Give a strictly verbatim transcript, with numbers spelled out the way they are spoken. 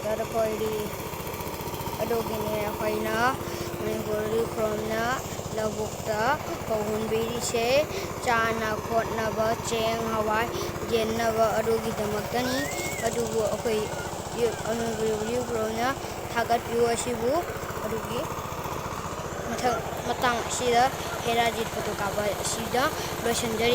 ꯗ ꯑꯩꯈꯣꯏꯗꯤ ꯑꯗꯨꯒꯤꯅꯦ ꯑꯩꯈꯣꯏꯅ ꯃꯅꯤꯄꯨꯔ ꯔꯤꯂꯤꯐ ꯐꯣꯔꯝꯅ ꯂꯧꯕꯨꯛꯇ ꯐꯧ ꯍꯨꯟꯕꯤꯔꯤꯁꯦ꯫ ꯆꯥꯅ ꯈꯣꯠꯅꯕ ꯆꯦꯡ, ꯍꯋꯥꯏ ꯌꯦꯟꯅꯕ ꯑꯗꯨꯒꯤꯗꯃꯛꯇꯅꯤ꯫ ꯑꯗꯨꯕꯨ ꯑꯩꯈꯣꯏ ꯌꯨ-, ꯃꯅꯤꯄꯨꯔ ꯔꯤꯂꯤꯐ ꯐꯣꯔꯝꯅ ꯊꯥꯒꯠꯄꯤꯌꯨ ꯑꯁꯤꯕꯨ꯫ ꯑꯗꯨꯒꯤ ꯃꯊꯪ ꯃꯇꯥꯡ ꯑꯁꯤꯗ ꯍꯦꯔꯥꯖꯤꯠ ꯐꯣꯇꯣ ꯀꯥꯞꯄ ꯑꯁꯤꯗ ꯂꯣꯏꯁꯤꯟꯖꯔꯤ꯫